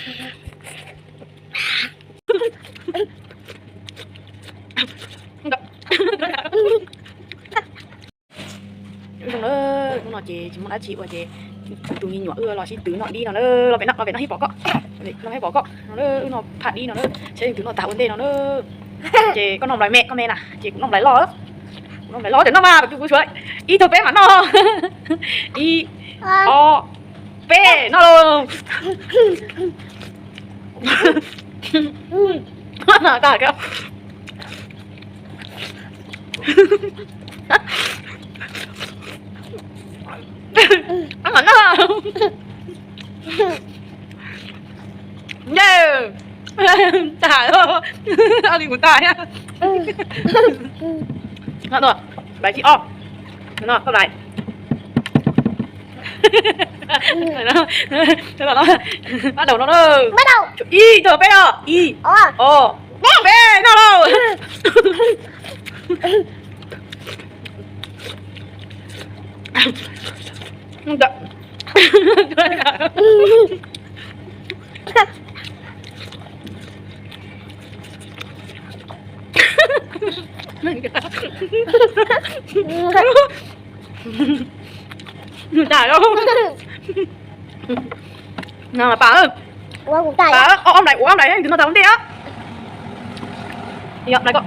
Zoo na, hnub no ces tsis muaj dab tsi ua ces tus me nyuam wb los sib twv noj dib no na, los pem no, los pem no hib pom koj, los hib pom koj no na, wb noj phaj dib no na, saib twv noj tag ua ntej no na. Ces koj noj nplais me, koj me na, ces kuv noj nplais loj, kuv noj nplais loj ces noj mas, kuv tshuav ib tug peb mam noj. Ib, ob, peb, noj lauj. Noj, noj, tas, li kuv tas thiab. Noj, nplais thib ob, noj, noj nplais. Bắt đầu no na. Ib, tug peb no, ib, ob, peb, noj lauj. Nws tas lauj. No mas pam, pam, ob nplais, ua ob nplais, twb noj tas ua ntej. Yog nplais ko,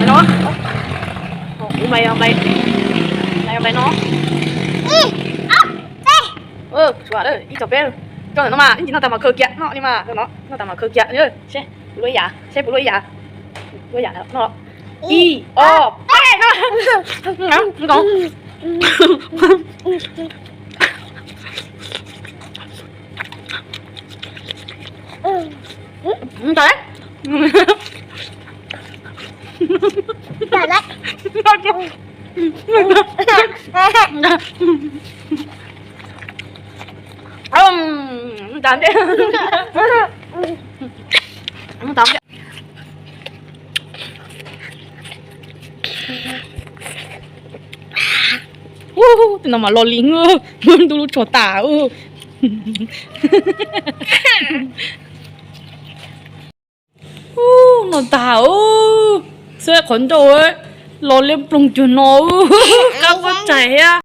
no, ua nplais, nplais, nplais no. Ib, ob, peb, ib, ob, peb, koj no mas ib ntsis noj tas mas khaws kiag no li mas, no noj tas mas khaws kiag. Seb puas luaj ib yam, seb puas luaj ib yam, luaj ib yam no. Ib, ob, peb, no. Tus no mas lo li ntu lub tsho tas. Ub, no tas, xwb qhov ncauj los liab ploog cuag no, qab pob tsaig thiab.